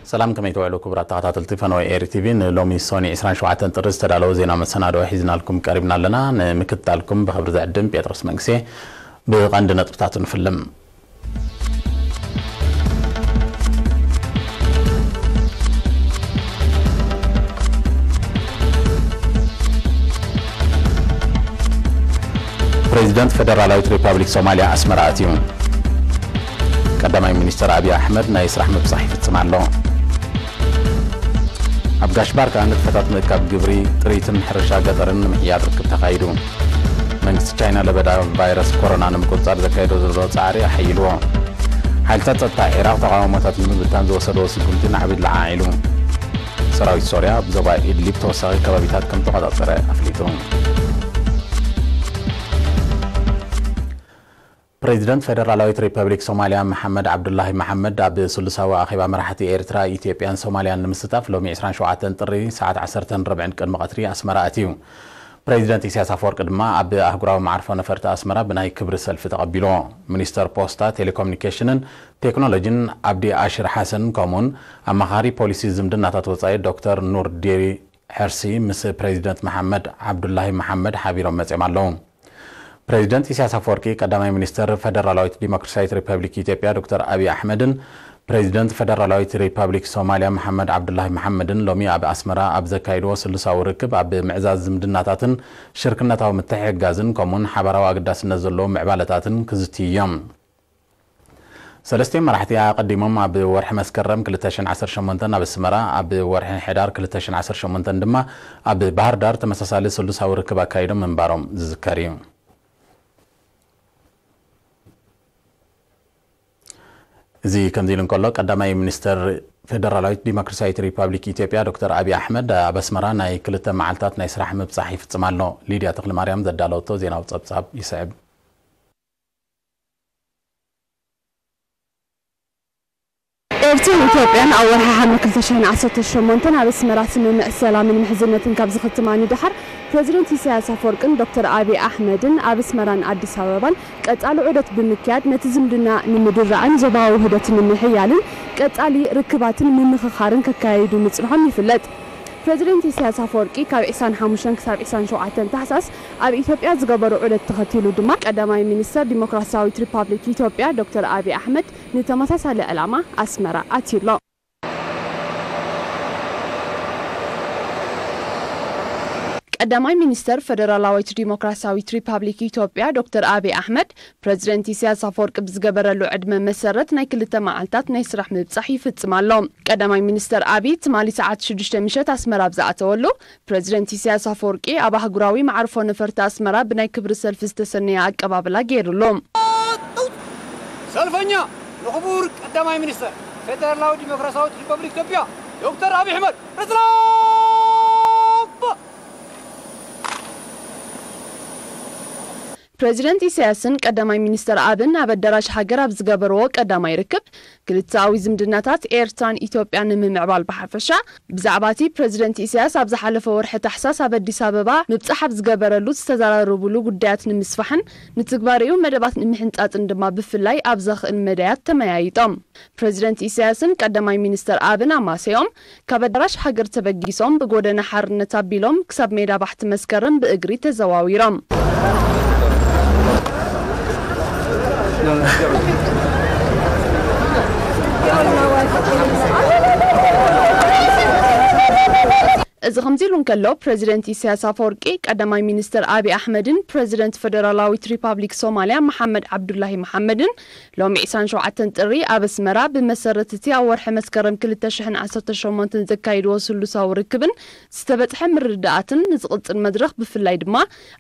ሰላም፣ ከመይ ትውዕሉ ክቡራት ተኸታተልቲ ፈነወ ኤሪ ቲቪ? ንሎሚ ሶኒ ዕስራን ሸውዓተን ጥሪ ዝተዳለወ ዜና መሰናድኦ ሒዝናልኩም ቀሪብና ኣለና። ንምክትታልኩም ብኽብሪ ዝዕድም ጴጥሮስ መንግሴ። ብቐንዲ ነጥብታቱ ንፍልም። ፕሬዚደንት ፌደራላዊት ሪፐብሊክ ሶማልያ ኣስመራ ኣትዩ። ቀዳማይ ሚኒስትር ኣብይ ኣሕመድ ናይ ስራሕ ምብጻሕ ይፍጽም ኣሎ። ኣብ ጋሽ ባርካ ንጥፈታት ምእካብ ግብሪ፣ ጥሪትን ሕርሻ ገጠርን ንምሕያል ርክብ ተኻይዱ። መንግስቲ ቻይና ለበዳ ቫይረስ ኮሮና ንምቁጽጻር ዘካየዶ ዘሎ ጻዕሪ ኣሐይልዎ። ሓይልታት ጸጥታ ዒራቕ ተቓውሞታት ንምብታን ዝወሰደዎ ስጉምቲ ናዕቢ ለዓዒሉ። ሰራዊት ሶርያ ኣብ ዞባ ኢድሊብ ተወሳኺ ከባቢታት ከም ተቖጻጸረ ኣፍሊጡ። ፕሬዚደንት ፌደራላዊት ሪፐብሊክ ሶማልያ መሓመድ ዓብዱላሂ መሓመድ ኣብ ስሉሳዊ ኣኼባ መራሕቲ ኤርትራ፣ ኢትዮጵያን ሶማልያን ንምስታፍ ሎሚ ዕስራን ሸውዓተን ጥሪ ሰዓት ዓሰርተን ርብዕን ቅድሚ ቀትሪ ኣስመራ ኣትዩ። ፕሬዚደንት ኢሳያስ ኣፈወርቂ ድማ ኣብ ኣህጉራዊ መዓርፎ ነፈርቲ ኣስመራ ብናይ ክብሪ ሰልፊ ተቐቢልዎ። ሚኒስተር ፖስታ፣ ቴሌኮሙኒኬሽንን ቴክኖሎጂን ኣብዲ ኣሽር ሓሰን ከምኡውን ኣማኻሪ ፖሊሲ ዝምድናታት ወጻኢ ዶክተር ኑር ዲሪ ሕርሲ ምስ ፕሬዚደንት መሓመድ ዓብዱላሂ መሓመድ ሓቢሮም መጺኦም ኣለዉ። ፕሬዚደንት ኢሳያስ ኣፈወርቂ፣ ቀዳማይ ሚኒስተር ፈደራላዊት ዲሞክራሲያዊት ሪፐብሊክ ኢትዮጵያ ዶክተር ኣብይ ኣሕመድን ፕሬዚደንት ፈደራላዊት ሪፐብሊክ ሶማልያ መሓመድ ዓብዱላሂ መሓመድን ሎሚ ኣብ ኣስመራ ኣብ ዘካይድዎ ስሉሳዊ ርክብ ኣብ ምዕዛዝ ዝምድናታትን ሽርክነታዊ ምትሕግጋዝን ከምኡውን ሓባራዊ ኣገዳስነት ዘለዎም ምዕባለታትን ክዝትዩ እዮም። ሰለስቲኦም መራሕቲ ኣቐዲሞም ኣብ ወርሒ መስከረም ክልተ ሽሕን ዓሰርተ ሸሞንተን ኣብ ኣስመራ፣ ኣብ ወርሒ ሕዳር ክልተ ሽሕን ዓሰርተ ሸሞንተን ድማ ኣብ ባህር ዳር ተመሳሳሊ ስሉሳዊ ርክብ ኣካይዶም ምንባሮም ዝዝከር እዩ። እዚ ከምዚ ኢሉ እንከሎ፣ ቀዳማይ ሚኒስተር ፌደራላዊት ዲሞክራሲያዊት ሪፐብሊክ ኢትዮጵያ ዶክተር ኣብይ ኣሕመድ ኣብ ኣስመራ ናይ ክልተ መዓልታት ናይ ስራሕ ምብጻሕ ይፍጽም ኣሎ። ሊድያ ተኽለማርያም ዘዳለወቶ ዜናዊ ጸብጻብ ይስዕብ። ኤርትራን ኢትዮጵያን ኣብ ወርሒ ሓምለ ክልተ ሽሕን ዓሰርተ ሸሞንተን ኣብ ኣስመራ ስምምዕ ሰላምን ምሕዝነትን ካብ ዝኽትማ ንደሓር፣ ፕረዚደንት ኢሳያስ ኣፈወርቅን ዶክተር ኣብይ ኣሕመድን ኣብ ኣስመራን ኣዲስ ኣበባን ቀጻሊ ዑደት ብምክያድ፣ ነቲ ዝምድና ንምድራዕን ዞባዊ ውህደት ንምሕያልን ቀጻሊ ርክባትን ምምኽኻርን ከካይዱ ምጽንሖም ይፍለጥ። ፕረዚደንት ኢሳያስ ኣፈወርቂ ካብ ዕስራን ሓሙሽተን ክሳብ ዕስራን ሸውዓተን ታሕሳስ ኣብ ኢትዮጵያ ዝገበሮ ዑደት ተኸቲሉ ድማ፣ ቀዳማይ ሚኒስተር ዲሞክራሲያዊት ሪፓብሊክ ኢትዮጵያ ዶክተር ኣብይ ኣሕመድ ንተመሳሳሊ ዕላማ ኣስመራ ኣትዩ ኣሎ። ቀዳማይ ሚኒስተር ፈደራላዊት ዲሞክራሲያዊት ሪፓብሊክ ኢትዮጵያ ዶክተር ኣብይ ኣሕመድ፣ ፕረዚደንት ኢሳያስ ኣፈወርቂ ብዝገበረሉ ዕድመ መሰረት ናይ ክልተ መዓልታት ናይ ስራሕ ምብጻሕ ይፍጽም ኣሎ። ቀዳማይ ሚኒስተር ኣብይ ትማሊ ሰዓት ሽዱሽተ ምሸት ኣስመራ ኣብ ዝኣተወሉ፣ ፕረዚደንት ኢሳያስ ኣፈወርቂ ኣብ ኣህጉራዊ መዓርፎ ነፈርቲ ኣስመራ ብናይ ክብሪ ሰልፊ ዝተሰነየ ኣቀባብላ ገይሩሉ። ሰልፈኛ ንኽቡር ቀዳማይ ሚኒስተር ፌደራላዊ ዲሞክራሲያዊት ሪፐብሊክ ኢትዮጵያ ዶክተር ኣብይ ኣሕመድ። ርጽላባ! ፕረዚደንት ኢሳያስን ቀዳማይ ሚኒስተር ኣብን ኣብ ኣዳራሽ ሃገር ኣብ ዝገበርዎ ቀዳማይ ርክብ፣ ክልተኣዊ ዝምድናታት ኤርትራን ኢትዮጵያን ንምምዕባል ብሓፈሻ፣ ብዛዕባ እቲ ፕረዚደንት ኢሳያስ ኣብ ዝሓለፈ ወርሒ ታሕሳስ ኣብ ኣዲስ ኣበባ ምብጻሕ ኣብ ዝገበረሉ ዝተዘራረቡሉ ጉዳያት ንምስፋሕን ንትግባሬኡ መደባት ንምሕንጻጽን ድማ ብፍላይ ኣብ ዘኽእል መዳያት ተመያይጦም። ፕረዚደንት ኢሳያስን ቀዳማይ ሚኒስተር ኣብን ኣማሰዮም፣ ካብ ኣዳራሽ ሃገር ተበጊሶም ብጎደና ሓርነት ኣቢሎም ክሳብ ሜዳ ባሕቲ መስከረም ብእግሪ ተዘዋዊሮም። እዚ ከምዚ ኢሉ እንከሎ፣ ፕረዚደንት ኢሳያስ ኣፈወርቂ፣ ቀዳማይ ሚኒስተር ኣብይ ኣሕመድን ፕረዚደንት ፈደራላዊት ሪፓብሊክ ሶማልያ መሓመድ ዓብዱላሂ መሓመድን ሎሚ ዕስራን ሸውዓተን ጥሪ ኣብ ኣስመራ ብመሰረት እቲ ኣብ ወርሒ መስከረም ክልተ ሽሕን ዓሰርተ ሸሞንተን ዘካይድዎ ስሉሳዊ ርክብን ዝተበጽሐ ምርድዳኣትን ንዝቕጽል መድረኽ ብፍላይ ድማ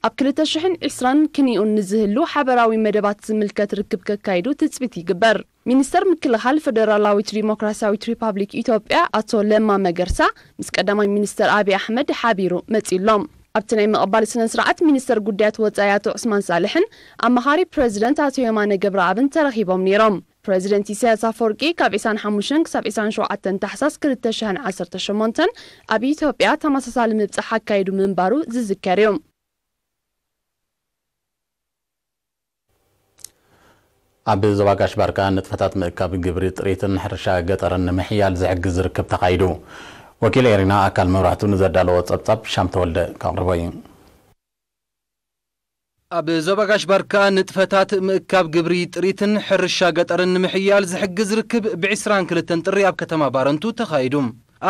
ኣብ ክልተ ሽሕን ዕስራን ክንዩን ንዝህሉ ሓበራዊ መደባት ዝምልከት ርክብ ከካይዱ ትጽቢት ይግበር። ሚኒስተር ምክልኻል ፈደራላዊት ዲሞክራሲያዊት ሪፓብሊክ ኢትዮጵያ ኣቶ ለማ መገርሳ ምስ ቀዳማይ ሚኒስተር ኣብይ ኣሕመድ ሓቢሩ መጺእሎም። ኣብቲ ናይ ምቕባል ስነ ስርዓት ሚኒስተር ጉዳያት ወጻኢ ኣቶ ዑስማን ሳልሕን ኣማኻሪ ፕረዚደንት ኣቶ የማነ ገብረኣብን ተረኺቦም ነይሮም። ፕረዚደንት ኢሳያስ ኣፈወርቂ ካብ ዕስራን ሓሙሽተን ክሳብ ዕስራን ሸውዓተን ታሕሳስ ክልተ ሽሕን ዓሰርተ ሸሞንተን ኣብ ኢትዮጵያ ተመሳሳሊ ምብጻሕ ኣካይዱ ምንባሩ ዝዝከር እዩ። ኣብ ዞባ ጋሽ ባርካ ንጥፈታት ምእካብ ግብሪ ጥሪትን ሕርሻ ገጠርን ንምሕያል ዝሕግዝ ርክብ ተኻይዱ። ወኪል ኤሪና ኣካል መብራህቱ ንዘዳለዎ ጸብጻብ ሻም ተወልደ ከቕርቦ እዩ። ኣብ ዞባ ጋሽ ባርካ ንጥፈታት ምእካብ ግብሪ ጥሪትን ሕርሻ ገጠርን ንምሕያል ዝሕግዝ ርክብ ብ ዕስራን ክልተን ጥሪ ኣብ ከተማ ባረንቱ ተኻይዱ።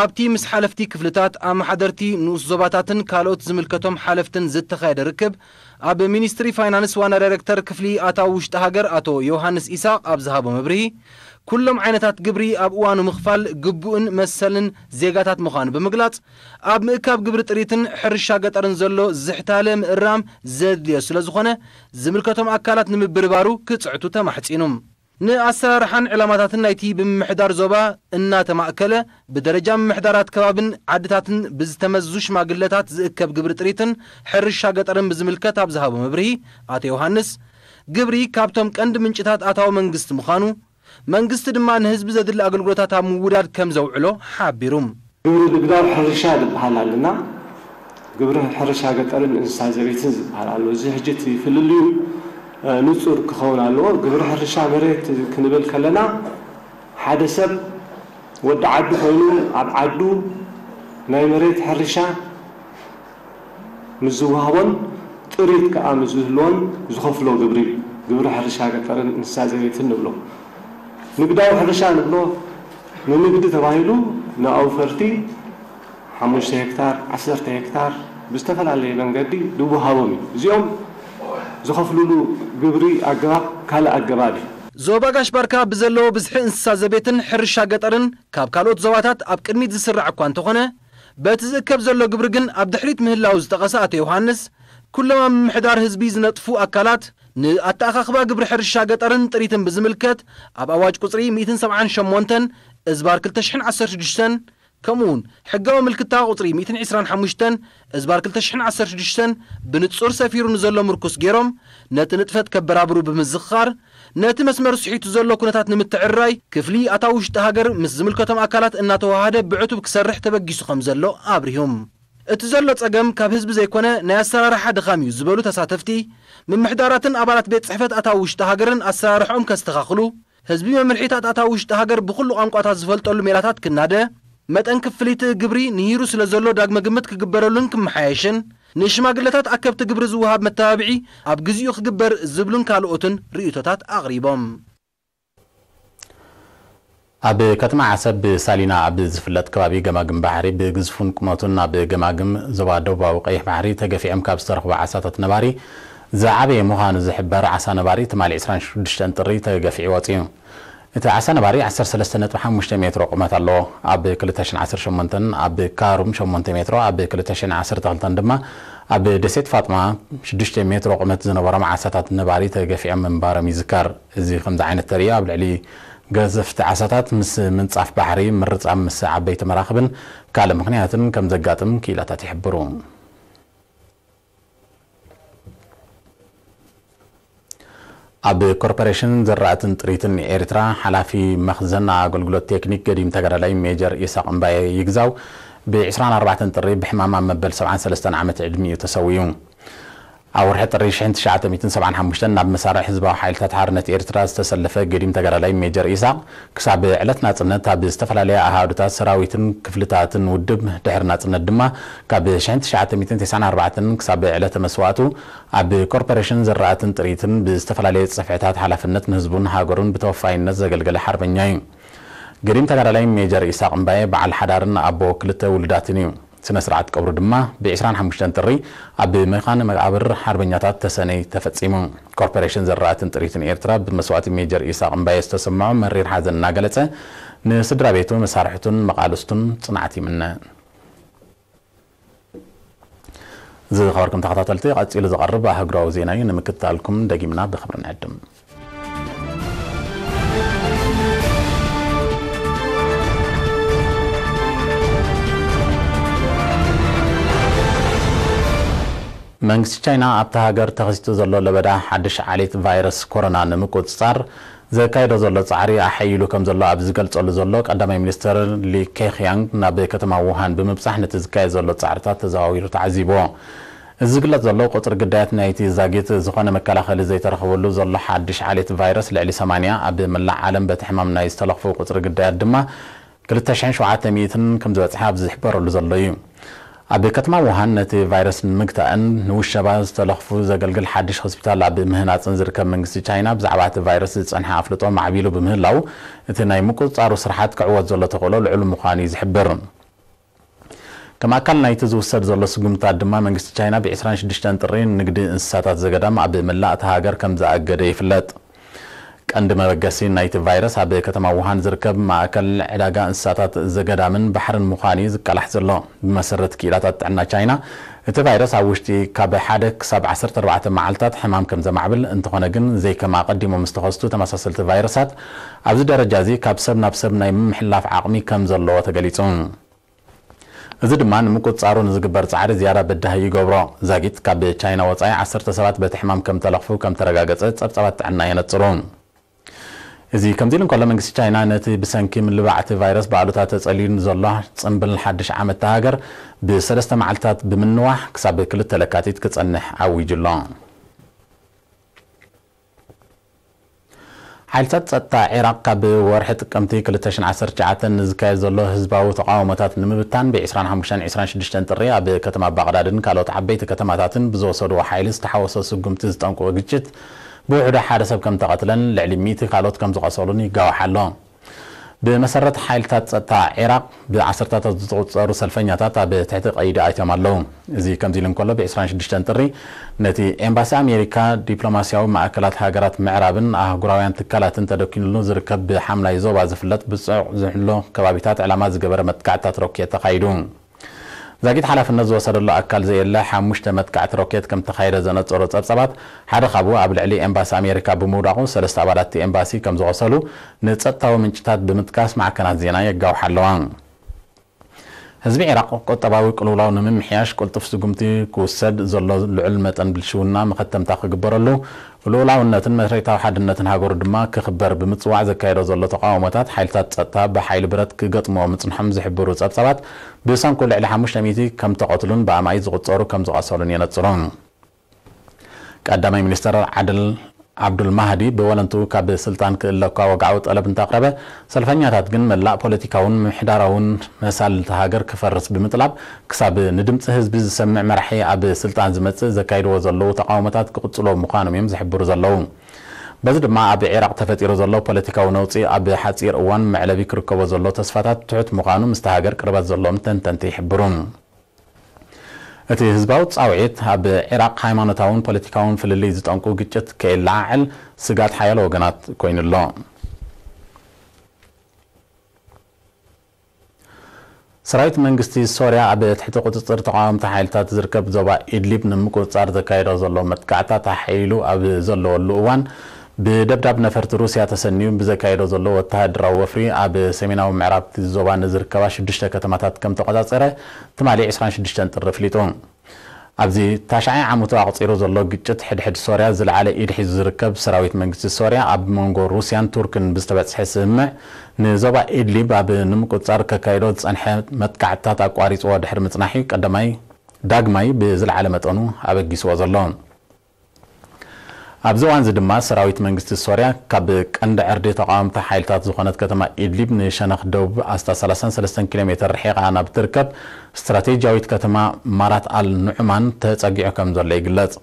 ኣብቲ ምስ ሓለፍቲ ክፍልታት፣ ኣመሓደርቲ ንኡስ ዞባታትን ካልኦት ዝምልከቶም ሓለፍትን ዝተኻየደ ርክብ፣ ኣብ ሚኒስትሪ ፋይናንስ ዋና ዳይሬክተር ክፍሊ ኣታዊ ውሽጢ ሃገር ኣቶ ዮሃንስ ኢሳቕ ኣብ ዝሃቦ መብርሂ፣ ኩሎም ዓይነታት ግብሪ ኣብ እዋኑ ምኽፋል ግቡእን መሰልን ዜጋታት ምዃኑ ብምግላጽ፣ ኣብ ምእካብ ግብሪ ጥሪትን ሕርሻ ገጠርን ዘሎ ዝሕታለ ምእራም ዘድልዮ ስለ ዝኾነ፣ ዝምልከቶም ኣካላት ንምብርባሩ ክጽዕቱ ተማሕጺኑ። ንኣሰራርሓን ዕላማታትን ናይቲ ብምምሕዳር ዞባ እናተማእከለ፣ ብደረጃ ምምሕዳራት ከባብን ዓድታትን ብዝተመዙ ሽማግለታት ዝእከብ ግብሪ ጥሪትን ሕርሻ ገጠርን ብዝምልከት ኣብ ዝሃቦ መብርሂ፣ ኣቶ ዮሃንስ፣ ግብሪ ካብቶም ቀንዲ ምንጭታት ኣታዊ መንግስቲ ምዃኑ፣ መንግስቲ ድማ ንህዝቢ ዘድሊ ኣገልግሎታት ኣብ ምውዳድ ከም ዘውዕሎ ሓቢሩ። ግብሪ ንግዳዊ ሕርሻ ዝበሃል ኣለና። ግብሪ ሕርሻ ገጠርን እንስሳ ዘቤትን ዝበሃል ኣሎ። እዚ ሕጂ እቲ ፍልልዩ፣ እ፣ ንጹር ክኸውን ኣለዎ። ግብሪ ሕርሻ መሬት ክንብል ከለና፣ ሓደ ሰብ ወዲ ዓዱ ኮይኑ ኣብ ዓዱ ናይ መሬት ሕርሻ ምስ ዝወሃቦን ጥሪት ከኣ ምስ ዝህልዎን ዝኸፍሎ ግብሪ እዩ። ግብሪ ሕርሻ ገጠርን እንስሳ ዘቤትን ንብሎ። ንግዳዊ ሕርሻ ንብሎ፣ ንንግዲ ተባሂሉ ንኣውፈርቲ ሓሙሽተ ሄክታር፣ ዓሰርተ ሄክታር ብዝተፈላለየ መንገዲ ዝወሃቦም እዩ። እዚኦም ዝኸፍልሉ ግብሪ ኣገባብ ካልእ ኣገባብ እዩ። ዞባ ጋሽ ባርካ ብዘለዎ ብዝሒ እንስሳ ዘቤትን ሕርሻ ገጠርን ካብ ካልኦት ዞባታት ኣብ ቅድሚት ዝስራዕ እኳ እንተኾነ፣ በቲ ዝእከብ ዘሎ ግብሪ ግን ኣብ ድሕሪት ምህላዉ ዝጠቐሰ ኣቶ ዮሃንስ፣ ኩሎም ኣብ ምምሕዳር ህዝቢ ዝነጥፉ ኣካላት ንኣተኣኻኽባ ግብሪ ሕርሻ ገጠርን ጥሪትን ብዝምልከት ኣብ ኣዋጅ ቁጽሪ ሚእትን ሰብዓን ሸሞንተን እዝባር ክልተ ሽሕን ዓሰርተ ሽዱሽተን፣ ከምኡውን ሕጋዊ ምልክታ ቁጽሪ ሚእትን ዕስራን ሓሙሽተን እዝባር ክልተ ሽሕን ዓሰርተ ሽዱሽተን ብንጹር ሰፊሩ ንዘሎ ምርኩስ ገይሮም፣ ነቲ ንጥፈት ከበራብሩ ብምዝኽኻር፣ ነቲ መስመር ስሒቱ ዘሎ ኩነታት ንምትዕርራይ፣ ክፍሊ ኣታዊ ውሽጢ ሃገር ምስ ዝምልከቶም ኣካላት እናተዋሃደ ብዕቱብ ክሰርሕ ተበጊሱ ከም ዘሎ ኣብሪሁም። እቲ ዘሎ ጸገም ካብ ህዝቢ ዘይኮነ ናይ ኣሰራርሓ ድኻም እዩ ዝበሉ ተሳተፍቲ፣ ምምሕዳራትን ኣባላት ቤት ጽሕፈት ኣታዊ ውሽጢ ሃገርን ኣሰራርሖም ከስተኻኽሉ፣ ህዝቢ መምርሒታት ኣታዊ ውሽጢ ሃገር ብኹሉ ቋንቋታት ዝፈልጠሉ ሜላታት ክናደ፣ መጠን ክፍሊት ግብሪ ንሂሩ ስለ ዘሎ ዳግመ ግምት ክግበረሉን ክመሓየሽን፣ ንሽማግለታት ኣከብቲ ግብሪ ዝወሃብ መተባብዒ ኣብ ግዚኡ ክግበር ዝብሉን ካልኦትን ርእይቶታት ኣቕሪቦም። ኣብ ከተማ ዓሰብ ብሳሊና ኣብ ዝፍለጥ ከባቢ ገማግም ባሕሪ ብግዝፉን ቁመቱን ኣብ ገማግም ዞባ ደቡባዊ ቀይሕ ባሕሪ ተገፊዖም ካብ ዝተረኽቡ ዓሳታት ነባሪ ዝዓበየ ምዃኑ ዝሕበር ዓሳ ነባሪ ትማሊ ዕስራን ሽዱሽተን ጥሪ ተገፊዑ ወጺኡ። እቲ ዓሳ ነባሪ ዓሰርተ ሰለስተ ነጥቢ ሓሙሽተ ሜትሮ ቁመት ኣለዎ። ኣብ ክልተ ሽሕን ዓሰርተ ሸሞንተን ኣብ ካሩም ሸሞንተ ሜትሮ፣ ኣብ ክልተ ሽሕን ዓሰርተ ክልተን ድማ ኣብ ደሴት ፋጥማ ሽዱሽተ ሜትሮ ቁመት ዝነበሮም ዓሳታት ነባሪ ተገፊዖም ምንባሮም ይዝከር። እዚ ከምዚ ዓይነት ተርእዮ ኣብ ልዕሊ ገዘፍቲ ዓሳታት ምስ ምንጻፍ ባሕሪ፣ ምርጻም ምስ ዓበይቲ መራኽብን ካልእ ምኽንያትን ከም ዘጋጥም ክኢላታት ይሕብሩ። ኣብ ኮርፖሬሽን ዝራእትን ጥሪትን ኤርትራ ሓላፊ መኽዘን ኣገልግሎት ቴክኒክ ገዲም ተጋዳላይ ሜጀር ኢሳቕ እምባየ ይግዛው ብ ዕስራን ኣርባዕተን ጥሪ ብሕማም ኣብ መበል ሰብዓን ሰለስተን ዓመት ዕድሚኡ ተሰዊኡ። ኣብ ወርሒ ጥሪ ሽሕን ትሽዓተ ሚእትን ሰብዓን ሓሙሽተን ናብ መሳርዕ ህዝባዊ ሓይልታት ሓርነት ኤርትራ ዝተሰለፈ ገዲም ተጋዳላይ ሜጀር ኢሳቕ፣ ክሳብ ዕለት ናጽነት ኣብ ዝተፈላለያ ኣሃዱታት ሰራዊትን ክፍልታትን ውድብ፣ ድሕሪ ናጽነት ድማ ካብ ሽሕን ትሽዓተ ሚእትን ተስዓን ኣርባዕተን ክሳብ ዕለተ መስዋእቱ ኣብ ኮርፖሬሽን ዝራእትን ጥሪትን ብዝተፈላለየ ጽፍሕታት ሓላፍነት ንህዝቡን ሃገሩን ብተወፋይነት ዘገልገለ ሓርበኛ እዩ። ገዲም ተጋዳላይ ሜጀር ኢሳቕ እምባየ በዓል ሓዳርን ኣቦ ክልተ ውሉዳትን እዩ። ስነ ስርዓት ቀብሩ ድማ ብ ዕስራን ሓሙሽተን ጥሪ ኣብ መካነ መቃብር ሓርበኛታት ተሰነይ ተፈጺሙ። ኮርፖሬሽን ዘራእትን ጥሪትን ኤርትራ ብመስዋእቲ ሜጀር ኢሳቕ እምባየ ዝተሰምዖ መሪር ሓዘን እናገለጸ፣ ንስድራ ቤቱ፣ መሳርሕቱን መቓልስቱን ጽንዓት ይምነ። ዝኸበርኩም ተኸታተልቲ፣ ቀጺሉ ዝቐርብ ኣህጉራዊ ዜና እዩ። ንምክትታልኩም ደጊምና ብኽብሪ ንዕድም። መንግስቲ ቻይና ኣብታ ሃገር ተኸሲቱ ዘሎ ለበዳ ሓድሽ ዓሌት ቫይረስ ኮሮና ንምቁጽጻር ዘካይዶ ዘሎ ጻዕሪ ኣሐይሉ ከም ዘሎ ኣብ ዝገልጸሉ ዘሎ፣ ቀዳማይ ሚኒስትር ሊ ኬክያንግ ናብ ከተማ ውሃን ብምብጻሕ ነቲ ዝካየድ ዘሎ ጻዕርታት ተዘዋዊሩ ተዓዚብዎ። እዚ ዝግለጽ ዘሎ ቁጽሪ ግዳያት ናይቲ ዛጊት ዝኾነ መከላኸሊ ዘይተረኸበሉ ዘሎ ሓድሽ ዓሌት ቫይረስ ልዕሊ ሰማንያ፣ ኣብ መላእ ዓለም በቲ ሕማም ናይ ዝተለኽፉ ቁጽሪ ግዳያት ድማ ክልተ ሽሕን ሸውዓተ ሚእትን ከም ዝበጽሐ ኣብዚ ዝሕበረሉ ዘሎ እዩ። ኣብ ከተማ ውሃን ነቲ ቫይረስ ንምግታእን ንውሸባ ዝተለኽፉ ዘገልግል ሓድሽ ሆስፒታል ኣብ ምህናጽን ዝርከብ መንግስቲ ቻይና ብዛዕባ እቲ ቫይረስ ዝጸንሐ ኣፍልጦ ማዕቢሉ ብምህላው፣ እቲ ናይ ምቁጽጻሩ ስርሓት ክዕወት ዘሎ ተኽእሎ ልዑል ምዃኑ እዩ ዝሕብር። ከም ኣካል ናይቲ ዝውሰድ ዘሎ ስጉምትታት ድማ መንግስቲ ቻይና ብ ዕስራን ሽዱሽተን ጥሪ ንግዲ እንስሳታት ዘገዳም ኣብ መላእ እታ ሃገር ከም ዝኣገደ ይፍለጥ። ቀንዲ መበገሲ ናይቲ ቫይረስ ኣብ ከተማ ውሃን ዝርከብ ማእከል ዕዳጋ እንስሳታት ዘገዳምን ባሕርን ምዃኑ እዩ ዝቃላሕ ዘሎ። ብመሰረት ክኢላታት ጥዕና ቻይና፣ እቲ ቫይረስ ኣብ ውሽጢ ካብ ሓደ ክሳብ ዓሰርተ ኣርባዕተ መዓልታት ሕማም ከም ዘማዕብል፣ እንተኾነ ግን ዘይከም ኣቐዲሞም ዝተኸስቱ ተመሳሰልቲ ቫይረሳት ኣብዚ ደረጃ እዚ ካብ ሰብ ናብ ሰብ ናይ ምምሕልላፍ ዓቕሚ ከም ዘለዎ ተገሊጹ። እዚ ድማ ንምቁጽጻሩ ንዝግበር ጻዕሪ ዝያዳ በዳሂ ይገብሮ። ዛጊት ካብ ቻይና ወጻኢ ዓሰርተ ሰባት በቲ ሕማም ከም ተለኽፉ ከም ተረጋገጸ ጸብጻባት ጥዕና የነጽሩ። እዚ ከምዚ ኢሉ እንከሎ፣ መንግስቲ ቻይና ነቲ ብሰንኪ ምልባዕ እቲ ቫይረስ ብኣሉታ ተጸልዩ ንዘሎ ጽምብል ሓድሽ ዓመት እታ ሃገር ብሰለስተ መዓልትታት ብምንዋሕ ክሳብ ክልተ ለካቲት ክጸንሕ ኣዊጁ ኣሎ። ሓይልታት ጸጥታ ዒራቕ ካብ ወርሒ ጥቅምቲ ክልተ ሽሕን ዓሰርተ ትሽዓተን ንዝካየድ ዘሎ ህዝባዊ ተቓውሞታት ንምብታን ብ ዕስራን ሓሙሽተን ዕስራን ሽዱሽተን ጥሪ ኣብ ከተማ ባቕዳድን ካልኦት ዓበይቲ ከተማታትን ብዝወሰድዎ ሓይሊ ዝተሓወሶ ስጉምቲ ዝጠንቅቑ ግጭት ብውሕዱ ሓደ ሰብ ከም ተቐትለን ልዕሊ ሚእቲ ካልኦት ከም ዝቖሰሉን ይጋዋሕ ኣሎ። ብመሰረት ሓይልታት ጸጥታ ዒራቕ፣ ብዓሰርታታት ዝቑጸሩ ሰልፈኛታት ኣብ ትሕቲ ቀይዲ ኣትዮም ኣለዉ። እዚ ከምዚ ኢሉ እንከሎ፣ ብ ዕስራን ሽዱሽተን ጥሪ ነቲ ኤምባሲ ኣሜሪካ፣ ዲፕሎማስያዊ ማእከላት ሃገራት ምዕራብን ኣህጉራውያን ትካላትን ተደኲንሉ ዝርከብ ብሓምላይ ዞባ ዝፍለጥ ብጽዑቕ ዝሕሎ ከባቢታት ዕላማ ዝገበረ መጥቃዕትታት ሮኬት ተኻይዱ። ዛጊት ሓላፍነት ዝወሰደሉ ኣካል ዘየለ ሓሙሽተ መጥቃዕቲ ሮኬት ከም ተኻየደ ዘነጸሩ ጸብጻባት፣ ሓደ ካብኡ ኣብ ልዕሊ ኤምባሲ ኣሜሪካ ብምውዳቑ፣ ሰለስተ ኣባላት እቲ ኤምባሲ ከም ዝቖሰሉ ንጸጥታዊ ምንጭታት ብምጥቃስ ማዕከናት ዜና የጋውሓ ኣለዋ። ህዝቢ ዒራቕ ቁጠባዊ ቅልውላው ንምምሕያሽ ቅልጡፍ ስጉምቲ ክውሰድ፣ ዘሎ ልዑል መጠን ብልሽውና መኸተምታ ክግበረሉ፣ ልኡላውነትን መሬታዊ ሓድነትን ሃገሩ ድማ ክኽበር ብምጽዋዕ ዘካየዶ ዘሎ ተቓውሞታት፣ ሓይልታት ጸጥታ ብሓይሊ ብረት ክገጥምዎ ምጽንሖም ዝሕብሩ ጸብጻባት፣ ብሰንኩ ልዕሊ ሓሙሽተ ሚእቲ ከም ተቐትሉን ብኣማኢት ዝቑጸሩ ከም ዝቖሰሉን የነጽሩ። ቀዳማይ ሚኒስተር ዓድል ዓብዱል ማህዲ ብወለንትኡ ካብ ስልጣን ክእለ እኳ ወግዓዊ ጠለብ እንተኣቕረበ፣ ሰልፈኛታት ግን መላእ ፖለቲካውን ምሕዳራውን መሳልል እታ ሃገር ክፈርስ ብምጥላብ፣ ክሳብ ንድምጺ ህዝቢ ዝሰምዕ መራሒ ኣብ ስልጣን ዝመጽእ ዘካይድዎ ዘለዉ ተቓውሞታት ክቕጽልዎ ምዃኖም እዮም ዝሕብሩ ዘለዉ። በዚ ድማ ኣብ ዒራቕ ተፈጢሩ ዘሎ ፖለቲካዊ ነውጺ ኣብ ሓጺር እዋን መዕለቢ ክርከቦ ዘሎ ተስፋታት ትሑት ምዃኑ ምስቲ ሃገር ቅርበት ዘለዎም ተንተንቲ ይሕብሩ። እቲ ህዝባዊ ጻውዒት ኣብ ዒራቕ ሃይማኖታውን ፖለቲካውን ፍልልይ ዝጠንቁ ግጭት ከየለዓዕል ስጋት ሓያሎ ወገናት ኮይኑ ኣሎ። ሰራዊት መንግስቲ ሶርያ ኣብ ትሕቲ ቁጽጽር ተቓወምቲ ሓይልታት ዝርከብ ዞባ ኢድሊብ ንምቁጽጻር ዘካየዶ ዘሎ መጥቃዕታት ኣሓይሉ ኣብ ዘለወሉ እዋን፣ ብደብዳብ ነፈርቲ ሩስያ ተሰንዩ ብዘካየዶ ዘሎ ወተሃደራዊ ወፍሪ ኣብ ሰሜናዊ ምዕራብ እቲ ዞባ ንዝርከባ ሽዱሽተ ከተማታት ከም ተቆጻጸረ ትማሊ ዕስራን ሽዱሽተን ጥሪ ኣፍሊጡ። ኣብዚ ታሽዓይ ዓመቱ ኣቑጺሩ ዘሎ ግጭት ሕድሕድ ሶርያ ዝለዓለ ኢድ ሒዙ ዝርከብ ሰራዊት መንግስቲ ሶርያ ኣብ መንጎ ሩስያን ቱርክን ብዝተበጽሐ ስምምዕ ንዞባ ኢድሊብ ኣብ ንምቁጽጻር ከካይዶ ዝጸንሐ መጥቃዕትታት ኣቋሪጽዎ ድሕሪ ምጽናሕ እዩ ቀዳማይ ዳግማይ ብዝለዓለ መጠኑ ኣበጊስዎ ዘሎ። ኣብዚ እዋን እዚ ድማ ሰራዊት መንግስቲ ሶርያ ካብ ቀንዲ ዕርዲ ተቓወምቲ ሓይልታት ዝኾነት ከተማ ኢድሊብ ንሸነኽ ደቡብ ኣስታት ሰላሳን ሰለስተን ኪሎ ሜተር ርሒቓ ናብ ትርከብ ስትራቴጂያዊት ከተማ ማራት ኣል ኑዕማን ተጸጊዑ ከም ዘሎ ይግለጽ።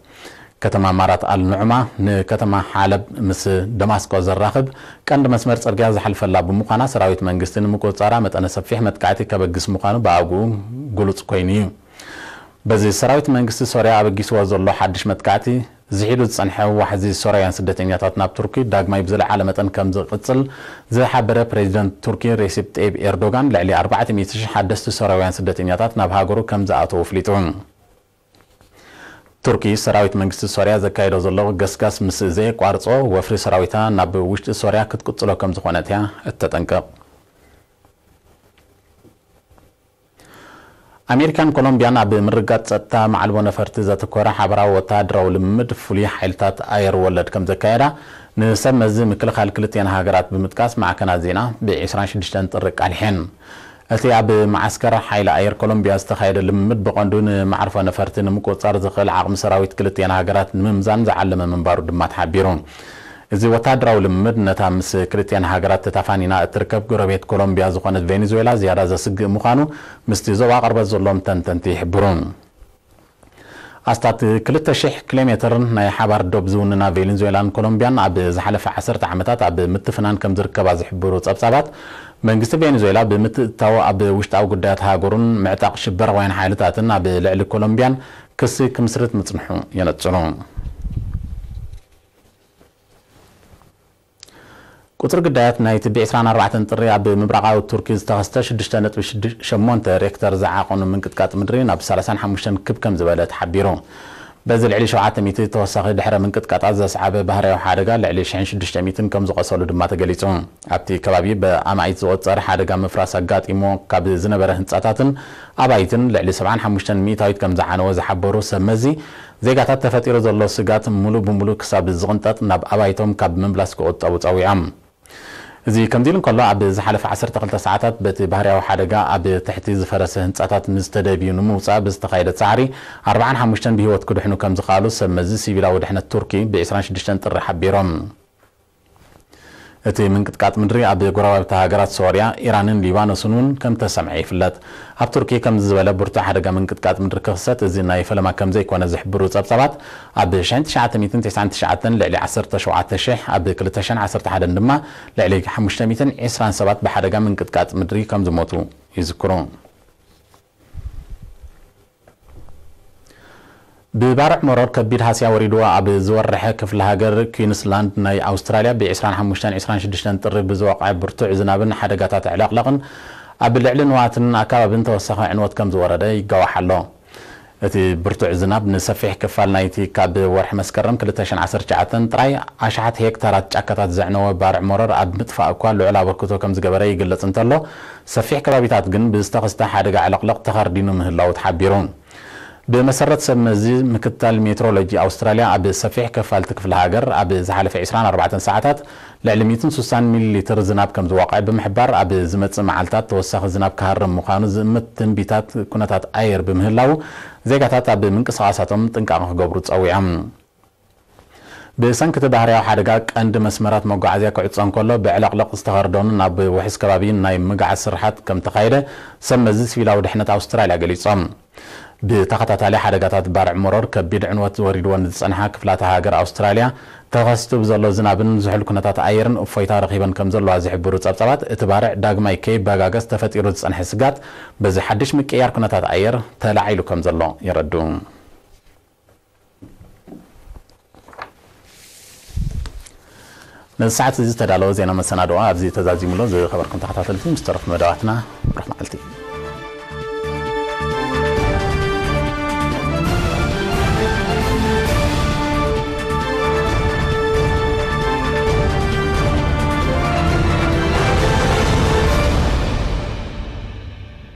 ከተማ ማራት ኣል ኑዕማ ንከተማ ሓለብ ምስ ደማስቆ ዘራኽብ ቀንዲ መስመር ጽርግያ ዝሓልፈላ ብምዃና፣ ሰራዊት መንግስቲ ንምቁጽጻራ መጠነ ሰፊሕ መጥቃዕቲ ከበግስ ምዃኑ ብኣግኡ ግሉጽ ኮይኑ እዩ። በዚ ሰራዊት መንግስቲ ሶርያ ኣበጊስዎ ዘሎ ሓድሽ መጥቃዕቲ፣ ዝሒሉ ዝጸንሐ ዋሕዚ ሶርያውያን ስደተኛታት ናብ ቱርኪ ዳግማይ ብዝለዓለ መጠን ከም ዝቕጽል ዝሓበረ ፕሬዚደንት ቱርኪ ሬሲፕ ጠይብ ኤርዶጋን፣ ልዕሊ ኣርባዕተ ሚእቲ ሽሕ ሓደስቲ ሶርያውያን ስደተኛታት ናብ ሃገሩ ከም ዝኣተዉ ኣፍሊጡ። ቱርኪ፣ ሰራዊት መንግስቲ ሶርያ ዘካየዶ ዘሎ ገስጋስ ምስ ዘየቋርጾ፣ ወፍሪ ሰራዊታ ናብ ውሽጢ ሶርያ ክትቅጽሎ ከም ዝኾነት እያ እተጠንቅቕ። ኣሜሪካን ኮሎምቢያን ኣብ ምርግጋጽ ጸጥታ መዓልቦ ነፈርቲ ዘተኮረ ሓበራዊ ወተሃደራዊ ልምምድ ፍሉይ ሓይልታት ኣየር ወለድ ከም ዘካየዳ ንሰብ መዚ ምክልኻል ክልቲኣን ሃገራት ብምጥቃስ ማዕከናት ዜና ብ ዕስራን ሽዱሽተን ጥሪ ኣቃሊሐን። እቲ ኣብ መዓስከር ሓይሊ ኣየር ኮሎምቢያ ዝተኻየደ ልምምድ ብቐንዱ ንመዓርፎ ነፈርቲ ንምቁጽጻር ዝኽእል ዓቕሚ ሰራዊት ክልቲኣን ሃገራት ንምምዛን ዝዓለመ ምንባሩ ድማ ተሓቢሩ። እዚ ወታደራዊ ልምምድ ነታ ምስ ክልቲኣን ሃገራት ተታፋኒና እትርከብ ጎረቤት ኮሎምቢያ ዝኾነት ቬኔዙዌላ ዝያዳ ዘስግእ ምዃኑ ምስቲ ዞባ ቅርበት ዘለዎም ተንተንቲ ይሕብሩ። ኣስታት ክልተ ሽሕ ኪሎ ሜትር ናይ ሓባር ዶብ ዝውንና ቬኔዙዌላን ኮሎምቢያን ኣብ ዝሓለፈ ዓሰርተ ዓመታት ኣብ ምትፍናን ከም ዝርከባ ዝሕብሩ ጸብጻባት፣ መንግስቲ ቬኔዙዌላ ብምትእትታው ኣብ ውሽጣዊ ጉዳያት ሃገሩን ምዕጣቕ ሽበራውያን ሓይልታትን ኣብ ልዕሊ ኮሎምቢያን ክሲ ክምስርት ምጽንሑ የነጽሩ። ቁጽሪ ግዳያት ናይቲ ብ ዕስራን ኣርባዕተን ጥሪ ኣብ ምብራቓዊ ቱርኪ ዝተኸስተ ሽዱሽተ ነጥቢ ሸሞንተ ሬክተር ዝዓቐኑ ምንቅጥቃጥ ምድሪ ናብ ሰላሳን ሓሙሽተን ክብ ከም ዝበለ ተሓቢሩ። በዚ ልዕሊ ሸውዓተ ሚእቲ ተወሳኺ ድሕረ ምንቅጥቃጣት ዘስዓበ ባህርያዊ ሓደጋ ልዕሊ ሽሕን ሽዱሽተ ሚእትን ከም ዝቖሰሉ ድማ ተገሊጹ። ኣብቲ ከባቢ ብኣማኢት ዝቑጸር ሓደጋ ምፍራስ ኣጋጢሞ ካብ ዝነበረ ህንጻታትን ኣባይትን ልዕሊ ሰብዓን ሓሙሽተን ሚእታዊት ከም ዝዓነወ ዝሓበሩ ሰብ መዚ፣ ዜጋታት ተፈጢሩ ዘሎ ስጋት ሙሉእ ብሙሉእ ክሳብ ዝቕንጠጥ ናብ ኣባይቶም ካብ ምምላስ ክቑጠቡ ጸዊዖም። እዚ ከምዚ ኢሉ እንከሎ፣ ኣብ ዝሓለፈ ዓሰርተ ክልተ ሰዓታት በቲ ባህርያዊ ሓደጋ ኣብ ትሕቲ ዝፈረሰ ህንጻታት ንዝተደብዩ ንምውጻእ ብዝተኻየደ ጻዕሪ፣ ኣርባዓን ሓሙሽተን ብህይወት ክድሕኑ ከም ዝኸኣሉ ሰብ መዚ ሲቪላዊ ድሕነት ቱርኪ ብ ዕስራን ሽዱሽተን ጥሪ ሓቢሮም። እቲ ምንቅጥቃጥ ምድሪ ኣብ ጎረባብቲ ሃገራት ሶርያ፣ ኢራንን ሊባኖስን እውን ከም ተሰምዐ ይፍለጥ። ኣብ ቱርኪ ከምዚ ዝበለ ብርቱዕ ሓደጋ ምንቅጥቃጥ ምድሪ ክኽሰት እዚ ናይ ፈለማ ከም ዘይኮነ ዝሕብሩ ጸብጻባት፣ ኣብ ሽሕን ትሽዓተ ሚእትን ተስዓን ትሽዓተን ልዕሊ ዓሰርተ ሸውዓተ ሽሕ፣ ኣብ ክልተ ሽሕን ዓሰርተ ሓደን ድማ ልዕሊ ሓሙሽተ ሚእትን ዕስራን ሰባት ብሓደጋ ምንቅጥቃጥ ምድሪ ከም ዝሞቱ ይዝክሩ። ብባርዕ መሮር ከቢድ ሃስያ ወሪድዋ ኣብ ዝወረሐ ክፍለ ሃገር ኩዊንስላንድ ናይ ኣውስትራልያ ብ ዕስራን ሓሙሽተን ዕስራን ሽዱሽተን ጥሪ ብዝወቕዐ ብርቱዕ ዝናብን ሓደጋታት ዕለቕለቕን ኣብ ልዕሊ ንዋትን ኣከባብን ተወሳኺ ዕንወት ከም ዝወረደ ይጋዋሕ ኣሎ። እቲ ብርቱዕ ዝናብ ንሰፊሕ ክፋል ናይቲ ካብ ወርሒ መስከረም ክልተ ሽሕን ዓሰርተ ትሽዓተን ጥራይ ኣሽሓት ሄክታራት ጫካታት ዘዕነወ ባርዕ መሮር ኣብ ምጥፋእ እኳ ልዑል ኣበርክቶ ከም ዝገበረ ይግለጽ እንተሎ፣ ሰፊሕ ከባቢታት ግን ብዝተኸስተ ሓደጋ ዕለቕለቕ ተኸርዲኑ ምህላዉ ተሓቢሩ። ብመሰረት ሰብ መዚ ምክታል ሜትሮሎጂ ኣውስትራልያ፣ ኣብ ሰፊሕ ክፋልቲ ክፍለ ሃገር ኣብ ዝሓለፈ ዕስራን ኣርባዕተን ሰዓታት ልዕሊ ሚእትን ስሳን ሚሊ ሊትር ዝናብ ከም ዝወቕዐ ብምሕባር፣ ኣብ ዝመጽእ መዓልታት ተወሳኺ ዝናብ ክሃርም ምዃኑ ዝእምት ትንቢታት ኩነታት ኣየር ብምህላዉ፣ ዜጋታት ኣብ ምንቅስቓሳቶም ጥንቃቐ ክገብሩ ጸዊዖም። ብሰንኪ እቲ ባህርያዊ ሓደጋ፣ ቀንዲ መስመራት መጓዓዝያ ክዕጾ እንከሎ፣ ብዕለቕለቕ ዝተኸርደኑ ናብ ውሑስ ከባቢ ናይ ምግዓዝ ስርሓት ከም ተኻየደ ሰብ መዚ ሲቪላዊ ድሕነት ኣውስትራልያ ገሊጾም። ብተኸታታሊ ሓደጋታት ባርዕ መሮር ከቢድ ዕንወት ወሪድወን ዝጸንሓ ክፍላተ ሃገር ኣውስትራልያ፣ ተኸሲቱ ብዘሎ ዝናብን ዝሑል ኩነታት ኣየርን እፎይታ ረኺበን ከም ዘለዋ ዝሕብሩ ጸብጻባት፣ እቲ ባርዕ ዳግማይ ከይበጋገስ ተፈጢሩ ዝጸንሐ ስጋት፣ በዚ ሓድሽ ምቅያር ኩነታት ኣየር ተላዒሉ ከም ዘሎ የረድኡ። ነዚ ሰዓት እዚ ዝተዳለወ ዜና መሰናድኦ ኣብዚ ተዛዚሙ ኣሎ። ዝኸበርኩም ተኸታተልቲ፣ ምስ ተረፉ መደባትና ብሩኽ መዓልቲ።